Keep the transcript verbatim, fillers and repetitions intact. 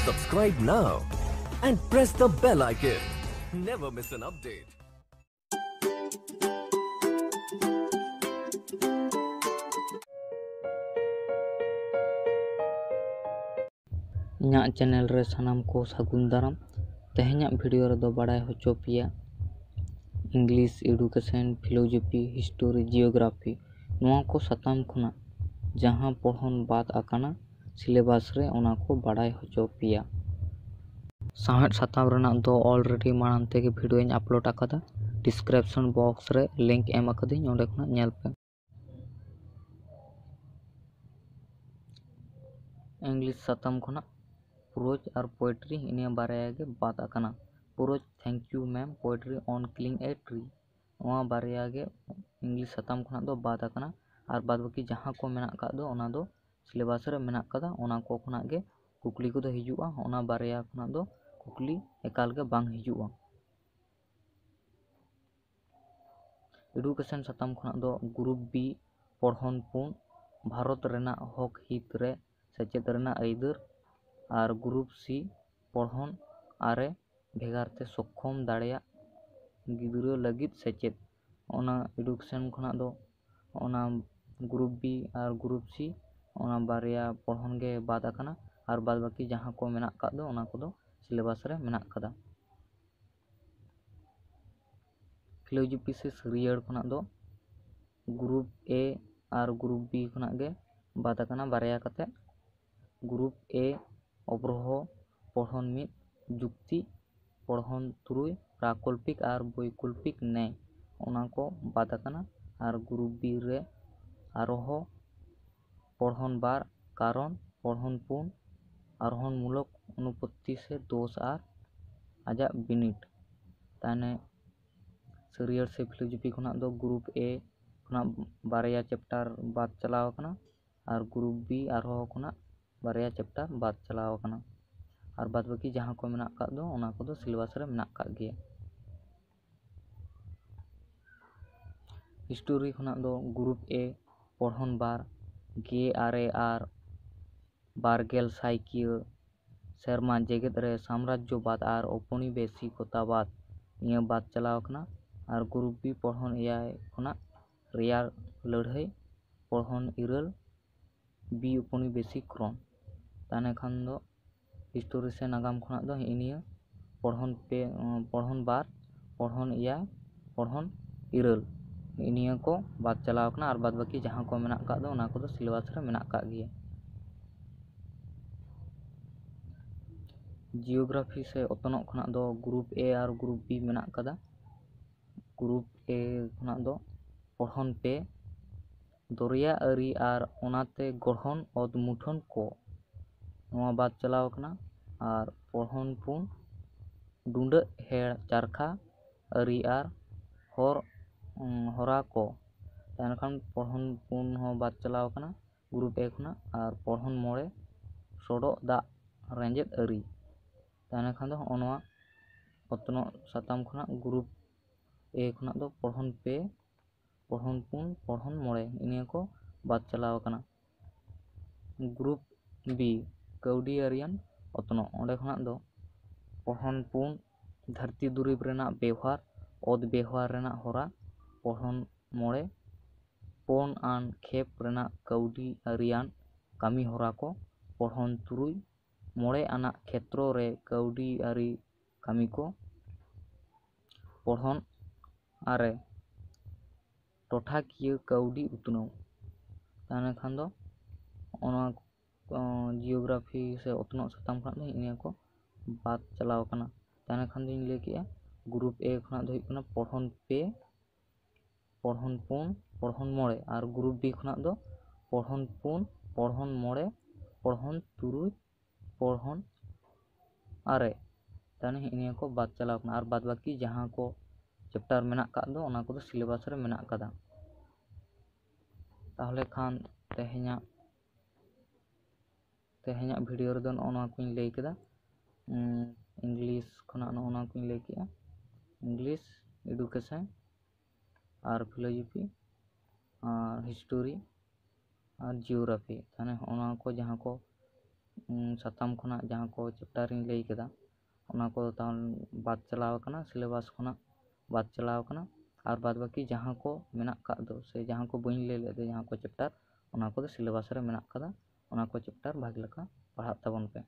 Subscribe now and press the bell icon. Never miss an update. ᱤᱧᱟᱹᱜ channel ᱨᱮ ᱥᱟᱱᱟᱢ ᱠᱚ ᱥᱟᱹᱜᱩᱱ ᱫᱟᱨᱟᱢ᱾ ᱛᱮᱦᱮᱧᱟᱜ ᱵᱷᱤᱰᱤᱭᱳ ᱨᱮᱫᱚ ᱵᱟᱲᱟᱭ ᱦᱚᱪᱚ ᱯᱮᱭᱟ English, education, philosophy, history, geography, ᱱᱚᱣᱟ ᱠᱚ ᱥᱟᱛᱟᱢ ᱠᱷᱚᱱᱟᱜ ᱡᱟᱦᱟᱸ ᱯᱚᱲᱦᱚᱱ ᱵᱟᱫ ᱟᱠᱟᱱᱟ ᱥᱤᱞᱮᱵᱟᱥ ᱨᱮ, ᱚᱱᱟ ᱠᱚ ᱵᱟᱲᱟᱭ ᱦᱚᱪᱚ ᱯᱮᱭᱟ᱾ ᱥᱟᱶᱦᱮᱫ ᱥᱟᱛᱟᱢ ᱨᱮᱱᱟᱜ ᱫᱚ ᱚᱞᱨᱮᱰᱤ ᱢᱟᱲᱟᱝ ᱛᱮᱜᱮ ᱵᱷᱤᱰᱤᱭᱳᱧ ᱟᱯᱞᱳᱰ ᱟᱠᱟᱫᱟ, ᱰᱤᱥᱠᱨᱤᱯᱥᱚᱱ ᱵᱚᱠᱥ ᱨᱮ ᱞᱤᱝᱠ ᱮᱢ ᱟᱠᱟᱫᱟᱹᱧ, ᱚᱸᱰᱮ ᱠᱷᱚᱱᱟᱜ ᱧᱮᱞ ᱯᱮ᱾ ᱤᱝᱞᱤᱥ ᱥᱟᱛᱟᱢ ᱠᱷᱚᱱᱟᱜ ᱯᱨᱳᱡᱽ ᱟᱨ ᱯᱳᱭᱮᱴᱨᱤ, ᱤᱱᱟᱹ ᱵᱟᱨᱭᱟ ᱜᱮ ᱵᱟᱫ ᱟᱠᱟᱱᱟ᱾ ᱯᱨᱳᱡᱽ, Thank you ma'am, poetry on killing a tree, ᱱᱚᱣᱟ ᱵᱟᱨᱭᱟ ᱜᱮ ᱤᱝᱞᱤᱥ ᱥᱟᱛᱟᱢ ᱠᱷᱚᱱᱟᱜ ᱫᱚ ᱵᱟᱫ ᱟᱠᱟᱱᱟ᱾ ᱟᱨ ᱵᱟᱫ ᱵᱟᱹᱠᱤ ᱡᱟᱦᱟᱸ ᱠᱚ ᱢᱮᱱᱟᱜ ᱟᱠᱟᱫ ᱫᱚ, ᱚᱱᱟ ᱫᱚ ᱥᱤᱞᱮᱵᱟᱥ ᱨᱮ ᱢᱮᱱᱟᱜ ᱟᱠᱟᱫᱟ, ᱚᱱᱟ ᱠᱚ ᱠᱷᱚᱱᱟᱜ ᱜᱮ ᱠᱩᱠᱞᱤ ᱠᱚᱫᱚ ᱦᱤᱡᱩᱜᱼᱟ, ᱚᱱᱟ ᱵᱟᱨᱭᱟ ᱠᱷᱚᱱᱟᱜ ᱫᱚ ᱠᱩᱠᱞᱤ ᱮᱠᱟᱞ ᱜᱮ ᱵᱟᱝ ᱦᱤᱡᱩᱜᱼᱟ᱾ ᱮᱰᱩᱠᱮᱥᱚᱱ ᱥᱟᱛᱟᱢ ᱠᱷᱚᱱᱟᱜ ᱫᱚ ᱜᱨᱩᱯ ᱵᱤ, ᱯᱚᱲᱦᱚᱱ ᱯᱩᱱ, ᱵᱷᱟᱨᱚᱛ ᱨᱮᱱᱟᱜ ᱦᱚᱠ ᱦᱤᱛ ᱨᱮ ᱥᱮᱪᱮᱫ ᱨᱮᱱᱟᱜ ᱟᱹᱭᱫᱟᱹᱨ, ᱟᱨ ᱜᱨᱩᱯ ᱥᱤ, ᱯᱚᱲᱦᱚᱱ ᱟᱨᱮ, ᱵᱷᱮᱜᱟᱨ ᱛᱮ ᱥᱚᱠᱠᱷᱚᱢ ᱫᱟᱲᱮᱭᱟᱜ ᱜᱤᱫᱽᱨᱟᱹ ᱞᱟᱹᱜᱤᱫ ᱥᱮᱪᱮᱫ᱾ ᱚᱱᱟ ᱮᱰᱩᱠᱮᱥᱚᱱ ᱠᱷᱚᱱᱟᱜ ᱫᱚ ᱚᱱᱟ group B R group C, ᱚᱱᱟ ᱵᱟᱨᱭᱟ ᱯᱚᱲᱦᱚᱱ ᱜᱮ ᱵᱟᱫ ᱟᱠᱟᱱᱟ, ᱟᱨ ᱵᱟᱫ ᱵᱟᱹᱠᱤ ᱡᱟᱦᱟᱸ ᱠᱚ ᱢᱮᱱᱟᱜ ᱟᱠᱟᱫ ᱫᱚ, ᱚᱱᱟ ᱠᱚᱫᱚ ᱥᱤᱞᱮᱵᱟᱥ ᱨᱮ ᱢᱮᱱᱟᱜ ᱟᱠᱟᱫᱟ᱾ ᱯᱷᱤᱞᱳᱡᱚᱯᱷᱤ ᱥᱮ ᱥᱟᱹᱨᱤᱭᱟᱹᱲ ᱠᱷᱚᱱᱟᱜ ᱫᱚ ᱜᱨᱩᱯ ᱮ ᱟᱨ ᱜᱨᱩᱯ ᱵᱤ ᱠᱷᱚᱱᱟᱜ ᱜᱮ ᱵᱟᱫ ᱟᱠᱟᱱᱟ ᱵᱟᱨᱭᱟ ᱠᱟᱛᱮ᱾ ᱜᱨᱩᱯ ᱮ, ᱚᱵᱨᱚᱦᱚ, ᱯᱚᱲᱦᱚᱱ ᱢᱤᱫ, ᱡᱩᱠᱛᱤ, ᱯᱚᱲᱦᱚᱱ ᱛᱩᱨᱩᱭ, ᱯᱨᱟᱠᱚᱞᱯᱤᱠ ᱟᱨ ᱵᱳᱭᱠᱚᱞᱯᱤᱠ ᱱᱮᱭ, ᱚᱱᱟ ᱠᱚ ᱵᱟᱫ ᱟᱠᱟᱱᱟ᱾ ᱟᱨ ᱜᱨᱩᱯ ᱵᱤ ᱨᱮ ᱟᱨᱚᱦᱚ, ᱯᱚᱲᱦᱚᱱ ᱵᱟᱨ, ᱠᱟᱨᱚᱱ, ᱯᱚᱲᱦᱚᱱ ᱯᱩᱱ, ᱟᱨᱦᱚᱱ ᱢᱩᱞᱚᱠ ᱚᱱᱩᱯᱚᱛᱛᱤ ᱥᱮ ᱫᱳᱥ ᱟᱨ ᱟᱡᱟᱜ ᱵᱤᱱᱤᱰ᱾ ᱛᱟᱦᱚᱞᱮ ᱥᱟᱹᱨᱤᱭᱟᱹᱲ ᱥᱮ ᱯᱷᱤᱞᱳᱡᱚᱯᱷᱤ ᱠᱷᱚᱱᱟᱜ ᱫᱚ ᱜᱨᱩᱯ ᱮ ᱠᱷᱚᱱᱟᱜ ᱵᱟᱨᱭᱟ ᱪᱮᱯᱴᱟᱨ ᱵᱟᱫ ᱪᱟᱞᱟᱣ ᱟᱠᱟᱱᱟ, ᱟᱨ ᱜᱨᱩᱯ ᱵᱤ ᱟᱨᱦᱚᱸ ᱠᱷᱚᱱᱟᱜ ᱵᱟᱨᱭᱟ ᱪᱮᱯᱴᱟᱨ ᱵᱟᱫ ᱪᱟᱞᱟᱣ ᱟᱠᱟᱱᱟ᱾ ᱟᱨ ᱵᱟᱫ ᱵᱟᱹᱠᱤ ᱡᱟᱦᱟᱸ ᱠᱚ ᱢᱮᱱᱟᱜ ᱟᱠᱟᱫ ᱫᱚ, ᱚᱱᱟ ᱠᱚᱫᱚ ᱥᱤᱞᱮᱵᱟᱥ ᱨᱮ ᱢᱮᱱᱟᱜ ᱟᱠᱟᱫ ᱜᱮᱭᱟ᱾ ᱦᱤᱥᱴᱳᱨᱤ ᱠᱷᱚᱱᱟᱜ ᱫᱚ ᱜᱨᱩᱯ ᱮ, ᱯᱚᱲᱦᱚᱱ ᱵᱟᱨ, ᱜᱮ ᱟᱨᱮ ᱟᱨ ᱵᱟᱨ ᱜᱮᱞ ᱥᱟᱭᱠᱤᱭᱟᱹ, ᱥᱮᱨᱢᱟ ᱡᱮᱜᱮᱛ ᱨᱮ ᱥᱟᱢᱨᱟᱡᱽᱡᱚᱵᱟᱫ ᱟᱨ ᱳᱯᱚᱱᱤᱵᱮᱥᱤᱠᱚᱛᱟᱵᱟᱫ ᱱᱤᱭᱟᱹ ᱵᱟᱫ ᱪᱟᱞᱟᱣ ᱟᱠᱟᱱᱟ᱾ ᱟᱨ group B ᱯᱚᱲᱦᱚᱱ ᱮᱭᱟᱭ ᱠᱷᱚᱱᱟᱜ ᱨᱮᱭᱟᱲ ᱞᱟᱹᱲᱦᱟᱹᱭ, ᱯᱚᱲᱦᱚᱱ ᱤᱨᱟᱹᱞ B ᱳᱯᱚᱱᱤᱵᱮᱥᱤᱠᱨᱚᱱ᱾ ᱛᱟᱦᱞᱮ ᱠᱷᱟᱱ ᱫᱚ history ᱥᱮ ᱱᱟᱜᱟᱢ ᱠᱷᱚᱱᱟᱜ ᱫᱚ ᱦᱤᱜᱼᱤ ᱱᱤᱭᱟᱹ ᱯᱚᱲᱦᱚᱱ ᱯᱮ, ᱯᱚᱲᱦᱚᱱ ᱵᱟᱨ, ᱯᱚᱲᱦᱚᱱ ᱮᱭᱟᱭ, ᱯᱚᱲᱦᱚᱱ ᱤᱨᱟᱹᱞ, ᱦᱤᱜᱼᱤ ᱱᱤᱭᱟᱹ ᱠᱚ ᱵᱟᱫ ᱪᱟᱞᱟᱣ ᱟᱠᱟᱱᱟ᱾ ᱟᱨ ᱵᱟᱫ ᱵᱟᱹᱠᱤ ᱡᱟᱦᱟᱸ ᱠᱚ ᱢᱮᱱᱟᱜ ᱟᱠᱟᱫ ᱫᱚ, ᱚᱱᱟ ᱠᱚᱫᱚ syllabus ᱨᱮ ᱢᱮᱱᱟᱜ ᱟᱠᱟᱫ ᱜᱮᱭᱟ᱾ Geography ᱥᱮ ᱚᱛᱱᱚᱜ ᱠᱷᱚᱱᱟᱜ ᱫᱚ group A R group B ᱢᱮᱱᱟᱜ ᱟᱠᱟᱫᱟ᱾ Group A ᱠᱷᱚᱱᱟᱜ ᱫᱚ ᱯᱚᱲᱦᱚᱱ ᱯᱮ, ᱫᱚᱨᱭᱟ ᱟᱹᱨᱤ ᱟᱨ ᱚᱱᱟᱛᱮ ᱜᱚᱲᱦᱚᱱ ᱚᱛ ᱢᱩᱴᱷᱟᱹᱱ ᱠᱚ, ᱱᱚᱣᱟ ᱵᱟᱫ ᱪᱟᱞᱟᱣ ᱟᱠᱟᱱᱟ᱾ ᱟᱨ ᱯᱚᱲᱦᱚᱱ ᱯᱩᱱ, ᱰᱩᱸᱰᱟᱹᱜ ᱦᱮᱲ ᱪᱟᱨᱠᱷᱟ ᱟᱹᱨᱤ ᱟᱨ ᱦᱚᱨ, ᱩᱸ, ᱦᱚᱨᱟ ᱠᱚ᱾ ᱮᱱᱠᱷᱟᱱ ᱯᱚᱲᱦᱚᱱ ᱯᱩᱱ ᱦᱚᱸ ᱵᱟᱫ ᱪᱟᱞᱟᱣ ᱟᱠᱟᱱᱟ group A ᱠᱷᱚᱱᱟᱜ᱾ ᱟᱨ ᱯᱚᱲᱦᱚᱱ ᱢᱚᱬᱮ, ᱥᱚᱰᱚᱜ ᱫᱟᱜ ᱨᱮᱸᱡᱮᱫ ᱟᱹᱨᱤ᱾ ᱛᱟᱦᱞᱮ ᱠᱷᱟᱱ ᱫᱚ ᱦᱚᱸᱜᱼᱚ ᱱᱚᱣᱟ ᱚᱛᱱᱚᱜ ᱥᱟᱛᱟᱢ ᱠᱷᱚᱱᱟᱜ group A ᱠᱷᱚᱱᱟᱜ ᱫᱚ ᱯᱚᱲᱦᱚᱱ ᱯᱮ, ᱯᱚᱲᱦᱚᱱ ᱯᱩᱱ, ᱯᱚᱲᱦᱚᱱ ᱢᱚᱬᱮ, ᱱᱤᱭᱟᱹ ᱠᱚ ᱵᱟᱫ ᱪᱟᱞᱟᱣ ᱟᱠᱟᱱᱟ᱾ Group B, ᱠᱟᱹᱣᱰᱤᱭᱟᱹᱨᱤᱭᱟᱱ ᱚᱛᱱᱚᱜ, ᱚᱸᱰᱮ ᱠᱷᱚᱱᱟᱜ ᱫᱚ ᱯᱚᱲᱦᱚᱱ ᱯᱩᱱ, ᱫᱷᱟᱹᱨᱛᱤ ᱫᱩᱨᱤᱵ ᱨᱮᱱᱟᱜ ᱵᱮᱣᱦᱟᱨ, ᱚᱛ ᱵᱮᱣᱦᱟᱨ ᱨᱮᱱᱟᱜ ᱦᱚᱨᱟ, ᱯᱚᱲᱦᱚᱱ ᱢᱚᱬᱮ, ᱯᱩᱱ ᱟᱱ ᱠᱷᱮᱯ ᱨᱮᱱᱟᱜ ᱠᱟᱹᱣᱰᱤ ᱟᱹᱨᱤᱭᱟᱱ ᱠᱟᱹᱢᱤ ᱦᱚᱨᱟ ᱠᱚ, ᱯᱚᱲᱦᱚᱱ ᱛᱩᱨᱩᱭ, ᱢᱚᱬᱮ ᱟᱱᱟᱜ ᱠᱷᱮᱛᱨᱚ ᱨᱮ ᱠᱟᱹᱣᱰᱤ ᱟᱹᱨᱤ ᱠᱟᱹᱢᱤ ᱠᱚ, ᱯᱚᱲᱦᱚᱱ ᱟᱨᱮ, ᱴᱚᱴᱷᱟᱠᱤᱭᱟᱹ ᱠᱟᱹᱣᱰᱤ ᱩᱛᱱᱟᱹᱣ᱾ ᱛᱟᱦᱞᱮ ᱠᱷᱟᱱ ᱫᱚ ᱚᱱᱟ, ᱚ, Geography ᱥᱮ ᱚᱛᱱᱚᱜ ᱥᱟᱛᱟᱢ ᱠᱷᱚᱱᱟᱜ ᱫᱚ ᱱᱤᱭᱟᱹ ᱠᱚ ᱵᱟᱫ ᱪᱟᱞᱟᱣ ᱟᱠᱟᱱᱟ᱾ ᱛᱟᱦᱞᱮ ᱠᱷᱟᱱ ᱫᱚᱧ ᱞᱟᱹᱭ ᱠᱮᱜᱼᱟ, group A ᱠᱷᱚᱱᱟᱜ ᱫᱚ ᱦᱩᱭᱩᱜ ᱠᱟᱱᱟ ᱯᱚᱲᱦᱚᱱ ᱯᱮ, ᱯᱚᱲᱦᱚᱱ ᱯᱩᱱ, ᱯᱚᱲᱦᱚᱱ ᱢᱚᱬᱮ, ᱟᱨ group B ᱠᱷᱚᱱᱟᱜ ᱫᱚ ᱯᱚᱲᱦᱚᱱ ᱯᱩᱱ, ᱯᱚᱲᱦᱚᱱ ᱢᱚᱬᱮ, ᱯᱚᱲᱦᱚᱱ ᱛᱩᱨᱩᱭ, ᱯᱚᱲᱦᱚᱱ ᱟᱨᱮ᱾ ᱛᱟᱦᱞᱮ ᱦᱤᱜᱼᱤ ᱱᱤᱭᱟᱹ ᱠᱚ ᱵᱟᱫ ᱪᱟᱞᱟᱣ ᱠᱟᱱᱟ᱾ ᱟᱨ ᱵᱟᱫ ᱵᱟᱹᱠᱤ ᱡᱟᱦᱟᱸ ᱠᱚ chapter ᱢᱮᱱᱟᱜ ᱟᱠᱟᱫ ᱫᱚ, ᱚᱱᱟ ᱠᱚᱫᱚ syllabus ᱨᱮ ᱢᱮᱱᱟᱜ ᱟᱠᱟᱫᱟ᱾ ᱛᱟᱦᱞᱮ ᱠᱷᱟᱱ ᱛᱮᱦᱮᱧᱟᱜ, ᱛᱮᱦᱮᱧᱟᱜ video ᱨᱮᱫᱚ ᱱᱚᱜᱼᱚ ᱱᱚᱣᱟ ᱠᱚᱧ ᱞᱟᱹᱭ ᱠᱮᱫᱟ᱾ ᱩᱸ, English ᱠᱷᱚᱱᱟᱜ ᱱᱚᱜᱼᱚ ᱱᱚᱣᱟ ᱠᱚᱧ ᱞᱟᱹᱭ ᱠᱮᱜᱼᱟ, English, Education ᱟᱨ Philosophy ᱟᱨ History ᱟᱨ Geography᱾ ᱛᱟᱦᱞᱮ ᱦᱚᱸᱜᱼᱚ ᱱᱚᱣᱟ ᱠᱚ ᱡᱟᱦᱟᱸ ᱠᱚ ᱩᱸ, ᱥᱟᱛᱟᱢ ᱠᱷᱚᱱᱟᱜ ᱡᱟᱦᱟᱸ ᱠᱚ ᱪᱮᱯᱴᱟᱨ ᱤᱧ ᱞᱟᱹᱭ ᱠᱮᱫᱟ, ᱚᱱᱟ ᱠᱚ ᱛᱟᱦᱚᱞᱮ ᱵᱟᱫ ᱪᱟᱞᱟᱣ ᱟᱠᱟᱱᱟ, ᱥᱤᱞᱮᱵᱟᱥ ᱠᱷᱚᱱᱟᱜ ᱵᱟᱫ ᱪᱟᱞᱟᱣ ᱟᱠᱟᱱᱟ᱾ ᱟᱨ ᱵᱟᱫ ᱵᱟᱹᱠᱤ ᱡᱟᱦᱟᱸ ᱠᱚ ᱢᱮᱱᱟᱜ ᱟᱠᱟᱫ ᱫᱚ ᱥᱮ ᱡᱟᱦᱟᱸ ᱠᱚ ᱵᱟᱹᱧ ᱞᱟᱹᱭ ᱞᱮᱫ ᱫᱚ, ᱡᱟᱦᱟᱸ ᱠᱚ ᱪᱮᱯᱴᱟᱨ, ᱚᱱᱟ ᱠᱚᱫᱚ ᱥᱤᱞᱮᱵᱟᱥ ᱨᱮ ᱢᱮᱱᱟᱜ ᱟᱠᱟᱫᱟ᱾ ᱚᱱᱟ ᱠᱚ ᱪᱮᱯᱴᱟᱨ ᱵᱷᱟᱜᱮ ᱞᱮᱠᱟ ᱯᱟᱲᱦᱟᱜ ᱛᱟᱵᱚᱱ ᱯᱮ᱾